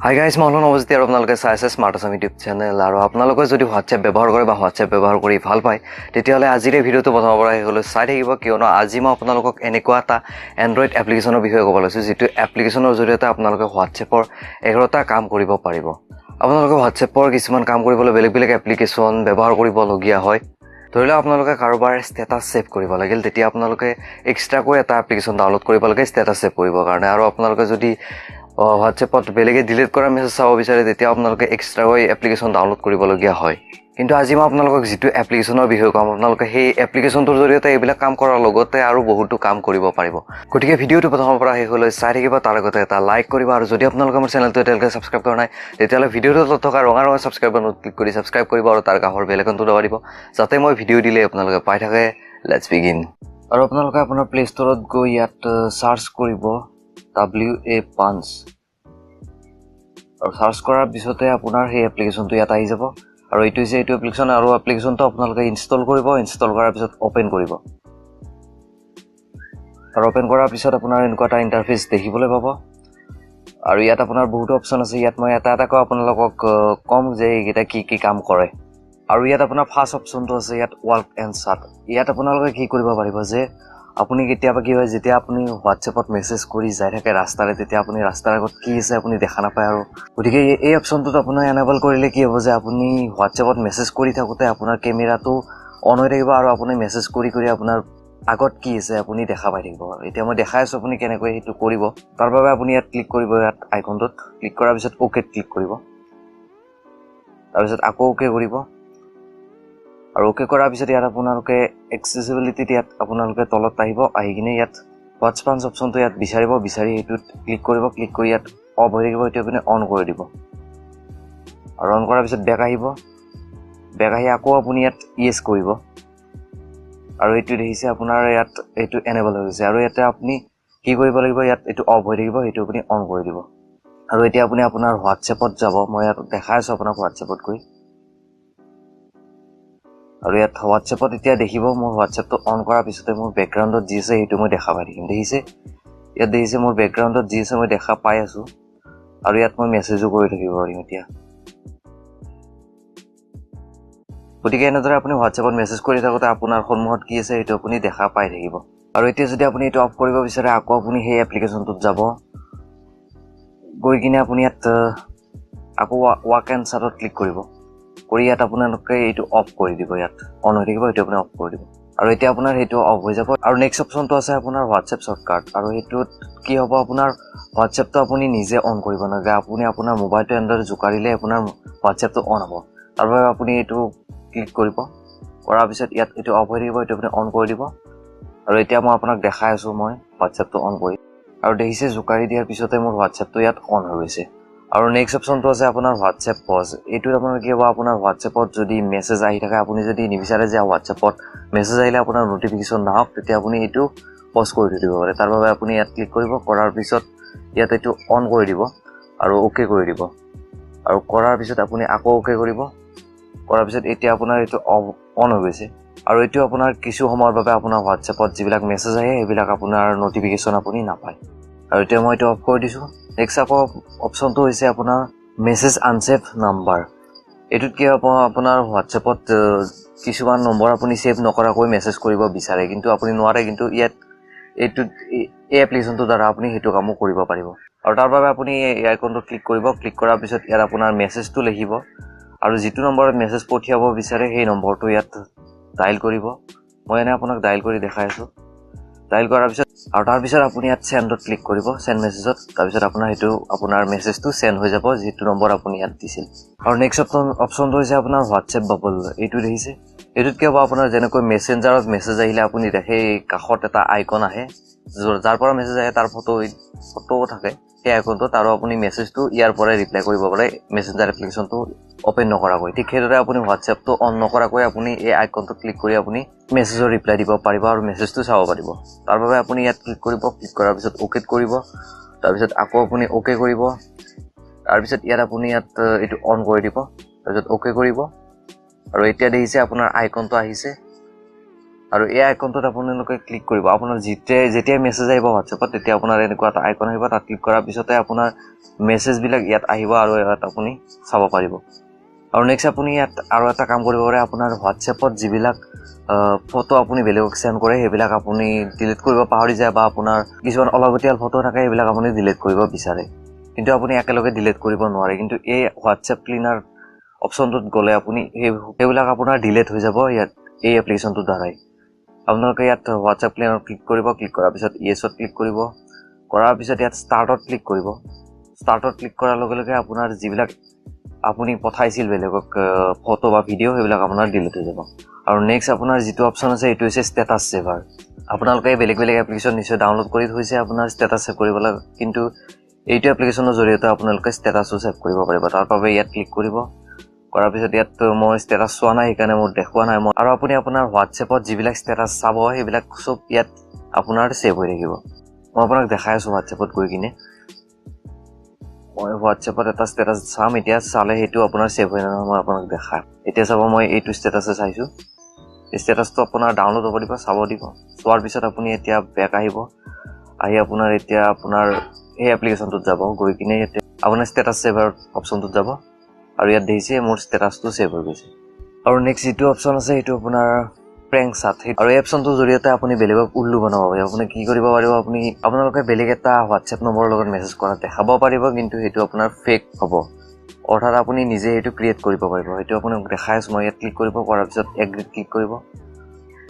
Hi guys, মই হলো নৱজ্যোতি আৰু আপোনালোকে চাই আছে স্মাৰ্ট আছাম ইউটিউব চেনেল। আৰু আপোনালোকে যদি হোৱাটছএপ ব্যৱহাৰ কৰে বা হোৱাটছএপ ব্যৱহাৰ কৰি ভাল পায়, তেতিয়াহ'লে আজিৰ এই ভিডিঅ'টো প্ৰথমৰ পৰা শেষলৈ চাই থাকিব। কিয়নো আজি মই আপোনালোকক এনেকুৱা এটা এণ্ড্ৰইড এপ্লিকেশ্যনৰ বিষয়ে ক'ব লৈছোঁ, যিটো এপ্লিকেশ্যনৰ জৰিয়তে আপোনালোকে হোৱাটছএপৰ 11টা কাম কৰিব পাৰিব। আপোনালোকে হোৱাটছএপৰ কিছুমান কাম কৰিবলৈ বেলেগ বেলেগ এপ্লিকেশ্যন ব্যৱহাৰ কৰিবলগীয়া হয়। ধৰি লওক, আপোনালোকে কাৰোবাৰ ষ্টেটাছ ছেভ কৰিব লাগিল, তেতিয়া আপোনালোকে এক্সট্ৰাকৈ এটা এপ্লিকেশ্যন ডাউনলোড কৰিব লাগে ষ্টেটাছ ছেভ কৰিবৰ কাৰণে। আৰু আপোনালোকে যদি হোৱাটছএপত বেলেগে ডিলিট কৰা মেছেজ চাব বিচাৰে, তেতিয়া আপোনালোকে এক্সট্ৰাকৈ এপ্লিকেশ্যন ডাউনলোড কৰিবলগীয়া হয়। কিন্তু আজি মই আপোনালোকক যিটো এপ্লিকেশ্যনৰ বিষয়ে ক'ম, আপোনালোকে সেই এপ্লিকেশ্যনটোৰ জৰিয়তে এইবিলাক কাম কৰাৰ লগতে আৰু বহুতো কাম কৰিব পাৰিব। গতিকে ভিডিঅ'টো প্ৰথমৰ পৰা শেষলৈ চাই থাকিব। তাৰ আগতে এটা লাইক কৰিব আৰু যদি আপোনালোকে মোৰ চেনেলটো এতিয়ালৈকে ছাবস্ক্ৰাইব কৰা নাই, তেতিয়াহ'লে ভিডিঅ'টোৰ তলত থকা ৰঙা ৰঙা ছাবস্ক্ৰাইব বাটনত ক্লিক কৰি ছাবস্ক্ৰাইব কৰিব আৰু তাৰ কাষৰ বেল আইকনটো দবাই দিব, যাতে মই ভিডিঅ' দিলে আপোনালোকে পাই থাকে। Let's begin. আৰু আপোনালোকে আপোনাৰ প্লে ষ্ট'ৰত গৈ ইয়াত চাৰ্চ কৰিব ডাব্লিউ এ পাঞ্চ। আৰু চাৰ্চ কৰাৰ পিছতে আপোনাৰ সেই এপ্লিকেশ্যনটো ইয়াত আহি যাব। আৰু এইটো হৈছে এইটো এপ্লিকেশ্যন। আৰু এপ্লিকেশ্যনটো আপোনালোকে ইনষ্টল কৰিব। ইনষ্টল কৰাৰ পিছত অ'পেন কৰিব। আৰু অ'পেন কৰাৰ পিছত আপোনাৰ এনেকুৱা এটা ইণ্টাৰফেচ দেখিবলৈ পাব। আৰু ইয়াত আপোনাৰ বহুতো অপশ্যন আছে। ইয়াত মই এটা এটাকৈ আপোনালোকক ক'ম যে এইকেইটা কি কি কাম কৰে। আৰু ইয়াত আপোনাৰ ফাৰ্ষ্ট অপশ্যনটো আছে ইয়াত ৱাক এণ্ড চাট। ইয়াত আপোনালোকে কি কৰিব পাৰিব যে আপুনি কেতিয়াবা কি হয়, যেতিয়া আপুনি হোৱাটছএপত মেছেজ কৰি যাই থাকে ৰাস্তাৰে, তেতিয়া আপুনি ৰাস্তাৰ আগত কি আছে আপুনি দেখা নাপায়। আৰু গতিকে এই অপশ্যনটোত আপোনাৰ এনেবল কৰিলে কি হ'ব যে আপুনি হোৱাটছএপত মেছেজ কৰি থাকোঁতে আপোনাৰ কেমেৰাটো অন হৈ থাকিব আৰু আপুনি মেছেজ কৰি কৰি আপোনাৰ আগত কি আছে আপুনি দেখা পাই থাকিব। এতিয়া মই দেখাই আছোঁ আপুনি কেনেকৈ সেইটো কৰিব। তাৰ বাবে আপুনি ইয়াত ক্লিক কৰিব। ইয়াত আইকনটোত ক্লিক কৰাৰ পিছত অ'কেত ক্লিক কৰিব। তাৰপিছত আকৌ অ'কে কৰিব। আৰু অ'কে কৰাৰ পিছত ইয়াত আপোনালোকে এক্সেচিবিলিটিত ইয়াত আপোনালোকে তলত আহিব। আহি কিনে ইয়াত ৱাটছ পাঞ্চ অপশ্যনটো ইয়াত বিচাৰিব। বিচাৰি সেইটোত ক্লিক কৰিব। ক্লিক কৰি ইয়াত অফ হৈ থাকিব, সেইটো আপুনি অন কৰি দিব। আৰু অন কৰাৰ পিছত বেক আহিব। বেক আহি আকৌ আপুনি ইয়াত য়েছ কৰিব। আৰু এইটো দেখিছে, আপোনাৰ ইয়াত এইটো এনেবল হৈ গৈছে। আৰু ইয়াতে আপুনি কি কৰিব লাগিব, ইয়াত এইটো অফ হৈ থাকিব, সেইটো আপুনি অন কৰি দিব। আৰু এতিয়া আপুনি আপোনাৰ হোৱাটছএপত যাব। মই ইয়াত দেখাই আছোঁ আপোনাক হোৱাটছএপত গৈ। আৰু ইয়াত হোৱাটছএপত এতিয়া দেখিব, মোৰ হোৱাটছএপটো অন কৰাৰ পিছতে মোৰ বেকগ্ৰাউণ্ডত যি আছে সেইটো মই দেখা পাই থাকিম। দেখিছে, ইয়াত দেখিছে, মোৰ বেকগ্ৰাউণ্ডত যি আছে মই দেখা পাই আছোঁ। আৰু ইয়াত মই মেছেজো কৰি থাকিব পাৰিম এতিয়া। গতিকে এনেদৰে আপুনি হোৱাটছএপত মেছেজ কৰি থাকোঁতে আপোনাৰ সন্মুখত কি আছে সেইটো আপুনি দেখা পাই থাকিব। আৰু এতিয়া যদি আপুনি এইটো অফ কৰিব বিচাৰে, আকৌ আপুনি সেই এপ্লিকেশ্যনটোত যাব। গৈ কিনে আপুনি ইয়াত আকৌ ৱাক এণ্ড চাটত ক্লিক কৰিব। কৰি ইয়াত আপোনালোকে এইটো অফ কৰি দিব। ইয়াত অন হৈ থাকিব, সেইটো আপুনি অফ কৰি দিব। আৰু এতিয়া আপোনাৰ সেইটো অফ হৈ যাব। আৰু নেক্সট অপশ্যনটো আছে আপোনাৰ হোৱাটছএপ শ্বৰ্টকাট। আৰু সেইটোত কি হ'ব, আপোনাৰ হোৱাটছএপটো আপুনি নিজে অন কৰিব নালাগে। আপুনি আপোনাৰ মোবাইলটো এনেদৰে জোকাৰিলে আপোনাৰ হোৱাটছএপটো অন হ'ব। তাৰ বাবে আপুনি এইটো ক্লিক কৰিব। কৰাৰ পিছত ইয়াত এইটো অফ হৈ থাকিব, এইটো আপুনি অন কৰি দিব। আৰু এতিয়া মই আপোনাক দেখাই আছোঁ মই হোৱাটছএপটো অন কৰি। আৰু দেখিছে, জোকাৰি দিয়াৰ পিছতে মোৰ হোৱাটছএপটো ইয়াত অন হৈ গৈছে। আৰু নেক্সট অপশ্যনটো আছে আপোনাৰ হোৱাটছএপ পজ। এইটোত আপোনাৰ কি হ'ব, আপোনাৰ হোৱাটছএপত যদি মেছেজ আহি থাকে, আপুনি যদি নিবিচাৰে যে হোৱাটছএপত মেছেজ আহিলে আপোনাৰ ন'টিফিকেশ্যন নাহক, তেতিয়া আপুনি এইটো পজ কৰি থৈ দিব পাৰে। তাৰ বাবে আপুনি ইয়াত ক্লিক কৰিব। কৰাৰ পিছত ইয়াত এইটো অন কৰি দিব আৰু অ'কে কৰি দিব। আৰু কৰাৰ পিছত আপুনি আকৌ অ'কে কৰিব। কৰাৰ পিছত এতিয়া আপোনাৰ এইটো অন হৈ গৈছে। আৰু এইটো আপোনাৰ কিছু সময়ৰ বাবে আপোনাৰ হোৱাটছএপত যিবিলাক মেছেজ আহে, সেইবিলাক আপোনাৰ ন'টিফিকেশ্যন আপুনি নাপায়। আৰু এতিয়া মই এইটো অফ কৰি দিছোঁ। নেক্সট আকৌ অপশ্যনটো হৈছে আপোনাৰ মেছেজ আনছেভ নাম্বাৰ। এইটোত কি হ'ব, আপোনাৰ হোৱাটছএপত কিছুমান নম্বৰ আপুনি ছেভ নকৰাকৈ মেছেজ কৰিব বিচাৰে, কিন্তু আপুনি নোৱাৰে। কিন্তু ইয়াত এইটোত এই এপ্লিকেশ্যনটোৰ দ্বাৰা আপুনি সেইটো কামো কৰিব পাৰিব। আৰু তাৰ বাবে আপুনি এই আইকনটো ক্লিক কৰিব। ক্লিক কৰাৰ পিছত ইয়াত আপোনাৰ মেছেজটো লিখিব আৰু যিটো নম্বৰত মেছেজ পঠিয়াব বিচাৰে, সেই নম্বৰটো ইয়াত ডাইল কৰিব। মই এনে আপোনাক ডাইল কৰি দেখাই আছোঁ। ডাইল কৰাৰ পিছত আৰু তাৰপিছত আপুনি ইয়াত চেণ্ডত ক্লিক কৰিব, চেণ্ড মেছেজত। তাৰপিছত আপোনাৰ সেইটো আপোনাৰ মেছেজটো চেণ্ড হৈ যাব, যিটো নম্বৰ আপুনি ইয়াত দিছিল। আৰু নেক্সট অপশ্যনটো হৈছে আপোনাৰ হোৱাটছএপ বাবল। এইটো দেখিছে, এইটোত কি হ'ব, আপোনাৰ যেনেকৈ মেছেঞ্জাৰত মেছেজ আহিলে আপুনি দেখে, এই কাষত এটা আইকন আহে, যাৰ পৰা মেছেজ আহে তাৰ ফটো থাকে সেই আইকনটোত। আৰু আপুনি মেছেজটো ইয়াৰ পৰাই ৰিপ্লাই কৰিব পাৰে মেছেঞ্জাৰ এপ্লিকেশ্যনটো অ'পেন নকৰাকৈ। ঠিক সেইদৰে আপুনি হোৱাটছএপটো অন নকৰাকৈ আপুনি এই আইকনটোত ক্লিক কৰি আপুনি মেছেজৰ ৰিপ্লাই দিব পাৰিব আৰু মেছেজটো চাব পাৰিব। তাৰ বাবে আপুনি ইয়াত ক্লিক কৰিব। ক্লিক কৰাৰ পিছত অ'কেত কৰিব। তাৰপিছত আকৌ আপুনি অ'কে কৰিব। তাৰপিছত ইয়াত আপুনি ইয়াত এইটো অন কৰি দিব। তাৰপিছত অ'কে কৰিব। আৰু এতিয়া দেখিছে, আপোনাৰ আইকনটো আহিছে। আৰু এই আইকনটোত আপোনালোকে ক্লিক কৰিব। আপোনাৰ যেতিয়াই মেছেজ আহিব হোৱাটছএপত, তেতিয়া আপোনাৰ এনেকুৱা এটা আইকন আহিব। তাত ক্লিক কৰাৰ পিছতে আপোনাৰ মেছেজবিলাক ইয়াত আহিব আৰু ইয়াত আপুনি চাব পাৰিব। আৰু নেক্সট আপুনি ইয়াত আৰু এটা কাম কৰিব পাৰে। আপোনাৰ হোৱাটছএপত যিবিলাক ফটো আপুনি বেলেগক চেণ্ড কৰে, সেইবিলাক আপুনি ডিলিট কৰিব পাহৰি যায় বা আপোনাৰ কিছুমান অলাগতিয়াল ফটো থাকে, সেইবিলাক আপুনি ডিলিট কৰিব বিচাৰে, কিন্তু আপুনি একেলগে ডিলিট কৰিব নোৱাৰে। কিন্তু এই হোৱাটছএপ ক্লিনাৰ অপশ্যনটোত গ'লে আপুনি সেইবিলাক আপোনাৰ ডিলিট হৈ যাব ইয়াত এই এপ্লিকেশ্যনটোৰ দ্বাৰাই। আপোনালোকে ইয়াত হোৱাটছএপ ক্লিনাৰত ক্লিক কৰিব। ক্লিক কৰাৰ পিছত য়েছত ক্লিক কৰিব। কৰাৰ পিছত ইয়াত ষ্টাৰ্টত ক্লিক কৰিব। ষ্টাৰ্টত ক্লিক কৰাৰ লগে লগে আপোনাৰ যিবিলাক আপুনি পঠাইছিল বেলেগক ফটো বা ভিডিঅ', সেইবিলাক আপোনাৰ ডিলিট হৈ যাব। আৰু নেক্সট আপোনাৰ যিটো অপশ্যন আছে, সেইটো হৈছে ষ্টেটাছ ছেভাৰ। আপোনালোকে বেলেগ বেলেগ এপ্লিকেশ্যন নিশ্চয় ডাউনলোড কৰি থৈছে আপোনাৰ ষ্টেটাছ ছেভ কৰিবলৈ, কিন্তু এইটো এপ্লিকেশ্যনৰ জৰিয়তে আপোনালোকে ষ্টেটাছো ছেভ কৰিব পাৰিব। তাৰ বাবে ইয়াত ক্লিক কৰিব। কৰাৰ পিছত ইয়াত মই ষ্টেটাছ চোৱা নাই, সেইকাৰণে মোৰ দেখুওৱা নাই মই। আৰু আপুনি আপোনাৰ হোৱাটছএপত যিবিলাক ষ্টেটাছ চাব, সেইবিলাক চব ইয়াত আপোনাৰ ছেভ হৈ থাকিব। মই আপোনাক দেখাই আছোঁ হোৱাটছএপত গৈ কিনে। মই হোৱাটছএপত এটা ষ্টেটাছ চাম এতিয়া। চালে সেইটো আপোনাৰ ছেভ হৈ নহয়, মই আপোনাক দেখাম। এতিয়া চাব, মই এইটো ষ্টেটাছে চাইছোঁ। ষ্টেটাছটো আপোনাৰ ডাউনলোড হ'ব দিব, চাব দিব। চোৱাৰ পিছত আপুনি এতিয়া বেক আহিব। আহি আপোনাৰ এতিয়া আপোনাৰ সেই এপ্লিকেশ্যনটোত যাব। গৈ কিনে ইয়াতে আপোনাৰ ষ্টেটাছ ছেভাৰ অপশ্যনটোত যাব আৰু ইয়াত দেখিছে, মোৰ ষ্টেটাছটো ছেভ হৈ গৈছে। আৰু নেক্সট যিটো অপশ্যন আছে, সেইটো আপোনাৰ প্ৰেংক চাট। আৰু এই অপশ্যনটোৰ জৰিয়তে আপুনি বেলেগক উল্লু বনাব পাৰিব। আপুনি কি কৰিব পাৰিব? আপোনালোকে বেলেগ এটা হোৱাটছএপ নম্বৰৰ লগত মেছেজ কৰা দেখাব পাৰিব, কিন্তু সেইটো আপোনাৰ ফেক হ'ব। অৰ্থাৎ আপুনি নিজে সেইটো ক্ৰিয়েট কৰিব পাৰিব। সেইটো আপোনাক দেখাই আছোঁ মই। ইয়াত ক্লিক কৰিব। কৰাৰ পিছত এগ্ৰিত ক্লিক কৰিব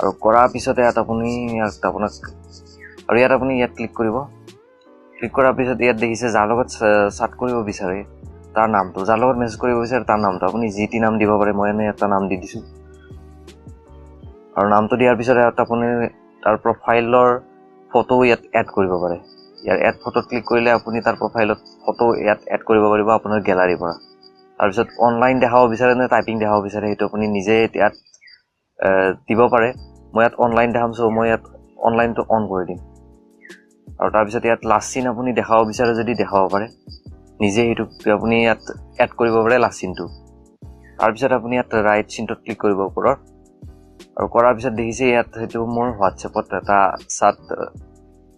আৰু কৰাৰ পিছতে ইয়াত আপুনি ইয়াত আপোনাক আৰু ইয়াত আপুনি ইয়াত ক্লিক কৰিব। ক্লিক কৰাৰ পিছত ইয়াত দেখিছে, যাৰ লগত চাট কৰিব বিচাৰে তাৰ নামটো, যাৰ লগত মেছেজ কৰিব বিচাৰে তাৰ নামটো, আপুনি যি টি নাম দিব পাৰে। মই এনে এটা নাম দি দিছোঁ। আৰু নামটো দিয়াৰ পিছত ইয়াত আপুনি তাৰ প্ৰফাইলৰ ফটো ইয়াত এড কৰিব পাৰে। ইয়াৰ এড ফটোত ক্লিক কৰিলে আপুনি তাৰ প্ৰফাইলত ফটো ইয়াত এড কৰিব পাৰিব আপোনাৰ গেলাৰীৰ পৰা। তাৰপিছত অনলাইন দেখাব বিচাৰে নে টাইপিং দেখাব বিচাৰে, সেইটো আপুনি নিজে ইয়াত দিব পাৰে। মই ইয়াত অনলাইন দেখাম, চ' মই ইয়াত অনলাইনটো অন কৰি দিম। আৰু তাৰপিছত ইয়াত লাষ্ট চিন আপুনি দেখাব বিচাৰে যদি দেখাব পাৰে নিজে, সেইটো আপুনি ইয়াত এড কৰিব পাৰে লাষ্ট চিনটো। তাৰপিছত আপুনি ইয়াত ৰাইট চিনটোত ক্লিক কৰিব ওপৰৰ। আৰু কৰাৰ পিছত দেখিছে, ইয়াত সেইটো মোৰ হোৱাটছএপত এটা চাট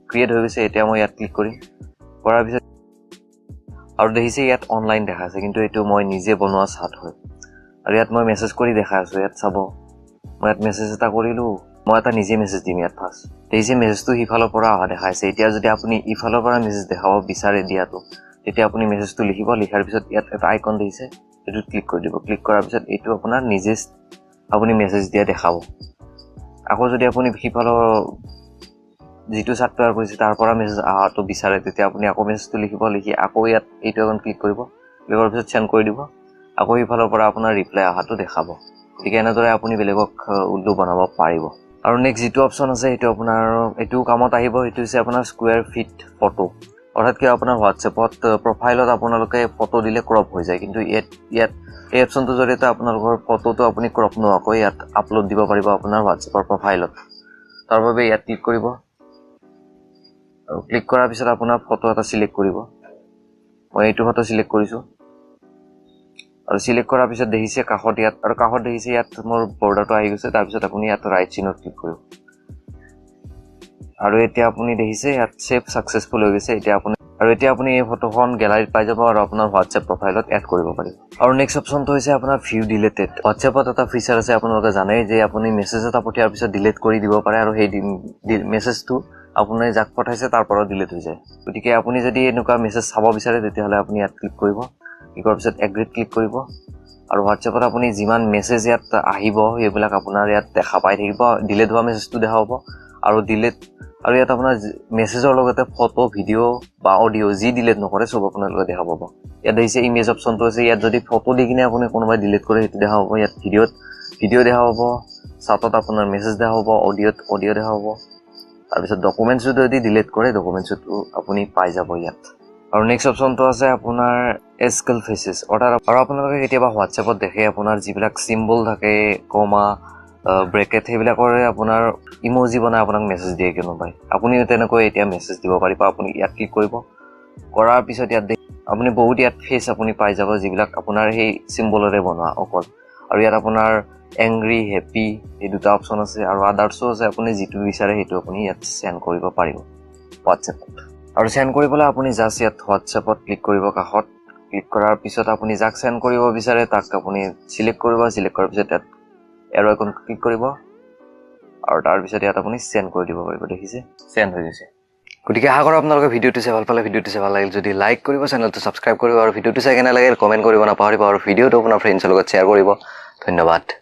ক্ৰিয়েট হৈ গৈছে। এতিয়া মই ইয়াত ক্লিক কৰিম। কৰাৰ পিছত আৰু দেখিছে, ইয়াত অনলাইন দেখা আছে, কিন্তু এইটো মই নিজে বনোৱা চাট হয়। আৰু ইয়াত মই মেছেজ কৰি দেখাই আছোঁ। ইয়াত চাব, মই ইয়াত মেছেজ এটা কৰিলোঁ। মই এটা নিজে মেছেজ দিম ইয়াত ফাৰ্ষ্ট। দেখিছে, মেছেজটো সিফালৰ পৰা অহা দেখাইছে। এতিয়া যদি আপুনি ইফালৰ পৰা মেছেজ দেখাব বিচাৰে দিয়াটো, তেতিয়া আপুনি মেছেজটো লিখিব। লিখাৰ পিছত ইয়াত এটা আইকন দেখিছে, সেইটোত ক্লিক কৰি দিব। ক্লিক কৰাৰ পিছত এইটো আপোনাৰ নিজে আপুনি মেছেজ দিয়া দেখাব। আকৌ যদি আপুনি সিফালৰ যিটো চাট তৈয়াৰ কৰিছে তাৰ পৰা মেছেজ অহাটো বিচাৰে, তেতিয়া আপুনি আকৌ মেছেজটো লিখিব। লিখি আকৌ ইয়াত এইটো এখন ক্লিক কৰিব। ক্লিক কৰাৰ পিছত চেণ্ড কৰি দিব। আকৌ সিফালৰ পৰা আপোনাৰ ৰিপ্লাই অহাটো দেখাব। গতিকে এনেদৰে আপুনি বেলেগক উল্লু বনাব পাৰিব। আৰু নেক্সট যিটো অপশ্যন আছে, সেইটো আপোনাৰ এইটোও কামত আহিব। সেইটো হৈছে আপোনাৰ স্কুৱেৰ ফিট ফটো। অৰ্থাৎ কি, আপোনাৰ হোৱাটছএপত প্ৰফাইলত আপোনালোকে ফটো দিলে ক্ৰপ হৈ যায়, কিন্তু ইয়াত এই অপশ্যনটোৰ জৰিয়তে আপোনালোকৰ ফটোটো আপুনি ক্ৰপ নোহোৱাকৈ ইয়াত আপলোড দিব পাৰিব আপোনাৰ হোৱাটছএপৰ প্ৰফাইলত। তাৰ বাবে ইয়াত ক্লিক কৰিব আৰু ক্লিক কৰাৰ পিছত আপোনাৰ ফটো এটা চিলেক্ট কৰিব। মই এইটো ফটো চিলেক্ট কৰিছোঁ। আৰু চিলেক্ট কৰাৰ পিছত দেখিছে কাষত ইয়াত, আৰু কাষত দেখিছে, ইয়াত মোৰ বৰ্ডাৰটো আহি গৈছে। তাৰপিছত আপুনি ইয়াত ৰাইট চিনত ক্লিক কৰিব। আৰু এতিয়া আপুনি দেখিছে, ইয়াত ছেভ ছাকচেছফুল হৈ গৈছে। এতিয়া আপুনি এই ফটোখন গেলাৰীত পাই যাব আৰু আপোনাৰ হোৱাটছএপ প্ৰফাইলত এড কৰিব পাৰিব। আৰু নেক্সট অপশ্যনটো হৈছে আপোনাৰ ভিউ ডিলেটেড। হোৱাটছএপত এটা ফিচাৰ আছে, আপোনালোকে জানে যে আপুনি মেছেজ এটা পঠিওৱাৰ পিছত ডিলিট কৰি দিব পাৰে আৰু সেই মেছেজটো আপুনি যাক পঠাইছে তাৰ পৰাও ডিলিট হৈ যায়। গতিকে আপুনি যদি এনেকুৱা মেছেজ চাব বিচাৰে, তেতিয়াহ'লে আপুনি ইয়াত ক্লিক কৰিব। ক্লিক কৰাৰ পিছত এগ্ৰিত ক্লিক কৰিব আৰু হোৱাটছএপত আপুনি যিমান মেছেজ ইয়াত আহিব, সেইবিলাক আপোনাৰ ইয়াত দেখা পাই থাকিব। ডিলিট হোৱা মেছেজটো দেখা পাব আৰু ইয়াত আপোনাৰ মেছেজৰ লগতে ফটো, ভিডিঅ' বা অডিঅ' যি ডিলিট নকৰে, চব আপোনালোকে দেখা পাব। ইয়াত দেখিছে, ইমেজ অপশ্যনটো আছে। ইয়াত যদি ফটো দি কিনে আপুনি কোনোবাই ডিলিট কৰে, সেইটো দেখা পাব। ইয়াত ভিডিঅ'ত ভিডিঅ' দেখা পাব, চাটত আপোনাৰ মেছেজ দেখা পাব, অডিঅ'ত অডিঅ' দেখা পাব। তাৰপিছত ডকুমেণ্টছো যদি ডিলিট কৰে, ডকুমেণ্টছটো আপুনি পাই যাব ইয়াত। আৰু নেক্সট অপশ্যনটো আছে আপোনাৰ এস্কেল ফেচেছ। অৰ্থাৎ আৰু আপোনালোকে কেতিয়াবা হোৱাটছএপত দেখে, আপোনাৰ যিবিলাক চিম্বল থাকে, কমা, ব্ৰেকেট, সেইবিলাকৰে আপোনাৰ ইম'জি বনাই আপোনাক মেছেজ দিয়ে কোনোবাই। আপুনিও তেনেকৈ এতিয়া মেছেজ দিব পাৰিব। আপুনি ইয়াত ক্লিক কৰিব। কৰাৰ পিছত ইয়াত আপুনি বহুত ইয়াত ফেচ আপুনি পাই যাব, যিবিলাক আপোনাৰ সেই চিম্বলেৰে বনোৱা অকল। আৰু ইয়াত আপোনাৰ এংগ্ৰি, হেপী, এই দুটা অপশ্যন আছে আৰু আদাৰ্ছো আছে। আপুনি যিটো বিচাৰে সেইটো আপুনি ইয়াত চেণ্ড কৰিব পাৰিব হোৱাটছএপত। আৰু চেণ্ড কৰিবলৈ আপুনি জাষ্ট ইয়াত হোৱাটছএপত ক্লিক কৰিব। কাষত ক্লিক কৰাৰ পিছত আপুনি যাক চেণ্ড কৰিব বিচাৰে তাক আপুনি চিলেক্ট কৰিব। চিলেক্ট কৰাৰ পিছত ইয়াত এৰ' আইকন ক্লিক কৰিব আৰু তাৰপিছত ইয়াত আপুনি চেণ্ড কৰি দিব পাৰিব। দেখিছে, চেণ্ড হৈ গৈছে। গতিকে আশা কৰোঁ আপোনালোকে ভিডিঅ'টো চাই ভাল পালে। ভিডিঅ'টো চাই ভাল লাগিল যদি লাইক কৰিব, চেনেলটো ছাবস্ক্ৰাইব কৰিব আৰু ভিডিঅ'টো চাই কেনে লাগিল কমেণ্ট কৰিব নাপাহৰিব আৰু ভিডিঅ'টো আপোনাৰ ফ্ৰেণ্ডছৰ লগত শ্বেয়াৰ কৰিব। ধন্যবাদ।